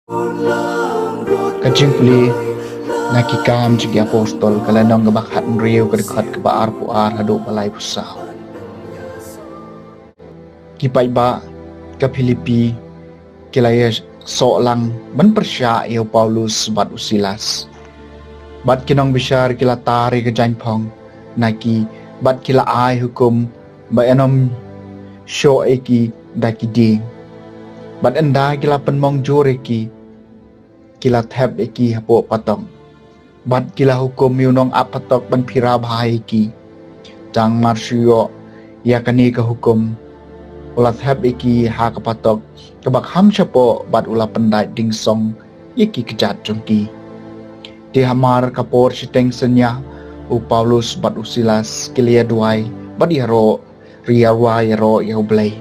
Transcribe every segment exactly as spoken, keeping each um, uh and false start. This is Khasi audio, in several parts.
Ka jingpule na Ki Kam jong ki Apostol, ka lynnong kaba khathynriew, ka dkhot kaba arphew ar haduh ba laiphew saw. Ki paidbah ka Philippi ki la ïasoh lang ban pyrshah ïa u Paulus bad u Silas. Bad ki nongbishar ki la tar ïa ka jaiñphong na ki, bad ki la ai hukum ba yn ym shoh ïa ki da ki dieng. Bad ynda ki la pynmong jur ïa ki, ki la thep ïa ki hapoh patok. Bad ki la hukum ïa u nongap patok ban phira bha ïa ki. Tang mar shu ïoh ïa kane ka hukum, u la thep ïa ki ha ka patok kaba kham shapoh, bad u la pyndait dingsong ïa ki kjat jong ki. Te hamar ka por shiteng synñia, u Paulus bad u Silas ki la ïa duwai bad ïaroh, ri ïa rwai ïaroh ïa U Blei.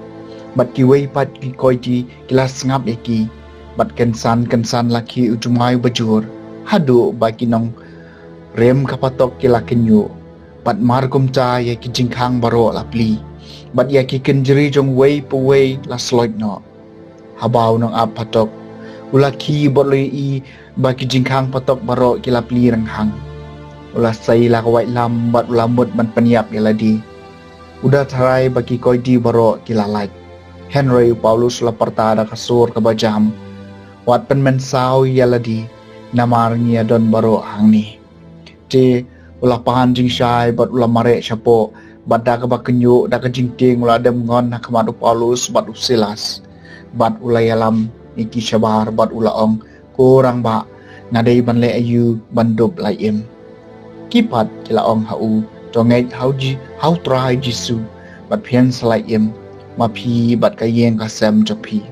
Bad kiwei pat ki koiti ki la sngap ïa ki. Bad kynsan kynsan la khih u jumai uba jur, haduh ba ki nongrim ka patok ki la kynñiuh. Bad mar kumta ïa ki jingkhang baroh la plie, bad ïa ki kynjri jong uwei pa uwei la sloit noh. Haba u nongap patok u la khie bad u la ïohi ba ki jingkhang patok baroh ki la plie rynghang, u la sei la ka waitlam bad u la mut ban pynïap ïa lade. U da tharai ba ki koiti baroh ki la lait. Hynrei u Paulus u la pyrta da ka sur kaba jam: Wat pynmynsaw ïa lade, namar ngi ïa don baroh hangne. Te u la pan jingshai bad u la mareh shapoh, bad da kaba kynñiuh da ka jingtieng u la dem ngon ha khmat u Paulus bad u Silas. Bad u la ïalam ïa ki shabar bad u la ong: Ko rangbah, nga dei ban leh aïu ban dup la im? Ki pat ki la ong ha u: To ngeit ha u Ji-, ha U Trai Jisu, bad phin sa la im, ma phi bad ka ïing ka sem jong phi.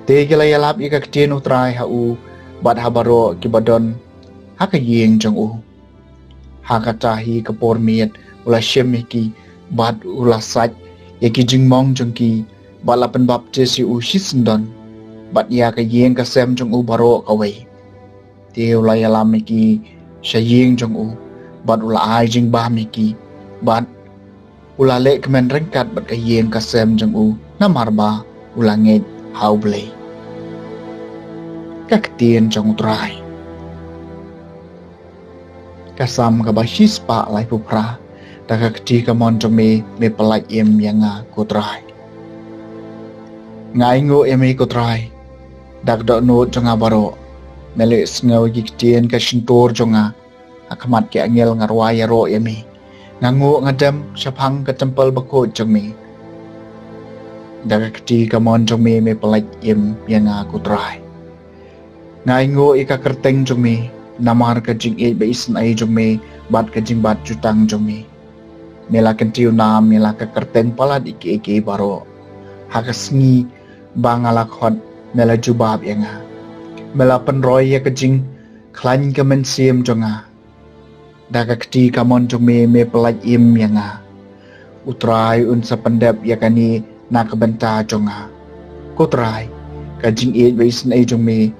Te ki la ïalap ïa ka ktien U Trai ha u bad ha baroh kiba don ha ka ïing jong u. Ha kata hi ka por miet u la shim ïa ki, bad u la sait ïa ki jingmong jong ki, bad la pynbaptis ïa u shisyndon, bad ïa ka ïing ka sem jong u baroh kawei. Te u la ïalam ïa ki sha ïing jong u, bad u la ai jingbam ïa ki, bad u la leh kmen ryngkat bad ka ïing ka sem jong u, namar ba u la ngeit ha U Blei. Ka ktien jong U Trai. Ka Salm kaba shispah laiphew phra. Da ka kti kamon jong me, me pyllait im ïa nga, ko Trai. Nga ainguh ïa me, ko Trai, da ka dohnud jong nga baroh. Me leh sngew ïa ki ktien ka shyntur jong nga. Ha khmat ki angel nga rwai ïaroh ïa me. Nga nguh nga dem shaphang ka templ bakhuid jong me. Da ka kti kamon jong me, me pyllait im ïa nga, ko Trai. Nga ainguh ïa ka kyrteng jong me, namar ka jingïeit ba isynei jong me, bad ka jingbat jutang jong me. Me la kyntiew nam ïa la ka kyrteng palat ïa kiei kiei baroh. Ha ka sngi ba nga la khot, me la jubab ïa nga. Me la pynroi ïa ka jingkhlaiñ ka mynsiem jong nga. Da ka kti kamon jong me, me pyllait im ïa nga. U Trai un sa pyndep ïa kane na ka bynta jong nga. Ko Trai, ka jingïeit ba isynei jong me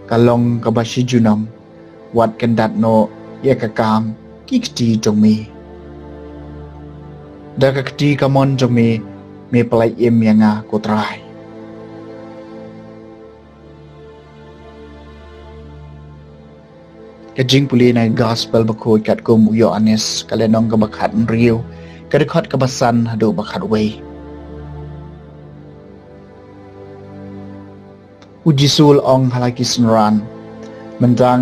ka long kaba shi junom. Wat kyndat noh ïa ka kam ki kti jong me. Da ka kti kamon jong me, me pyllait im ïa nga, ko Trai. Ka jingpule na ka Gospel bakhuid katkum u Ïoannis, ka lynnong kaba khathynriew, ka dkhot kaba san haduh ba khatwei. U Jisu u la ong ha la ki synran: Mynta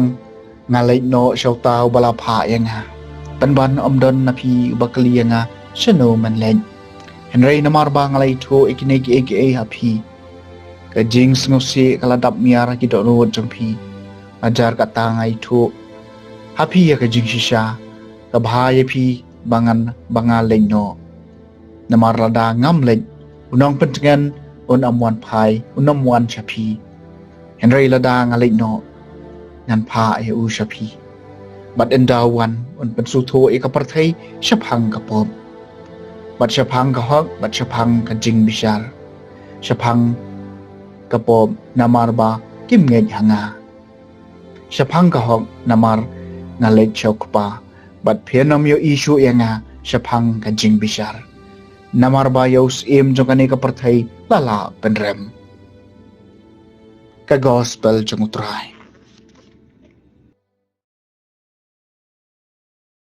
nga leit noh sha uta uba la phah ïa nga. Pynban ym don na phi uba kylli ïa nga: Shano men leit? Hynrei namar ba nga la ïathuh ïa kine kiei kiei ha phi, ka jingsngewsih ka la dap miar ha ki dohnud jong phi. Hajar kata nga ïathuh ha phi ïa ka jingshisha, ka bha ïa phi ba ngan, ba nga leit noh. Namar lada ngam leit, u Nongpyntngen un ym wan phai, un ym wan sha phi. Hynrei lada nga leit noh, ngan phah ïa u sha phi. Bad ynda u wan, un pynsngewthuh ïa ka pyrthei shaphang ka pop, bad shaphang ka hok, bad shaphang ka jingbishar. Shaphang ka pop, namar ba kim ngeit ha nga. Shaphang ka hok, namar nga leit sha u Kpa, bad phin ym ïohi shuh ïa nga. Shaphang ka jingbishar, namar ba ïa u syiem jong kane ka pyrthei la lah pynrem. ka gospel jong U Trai.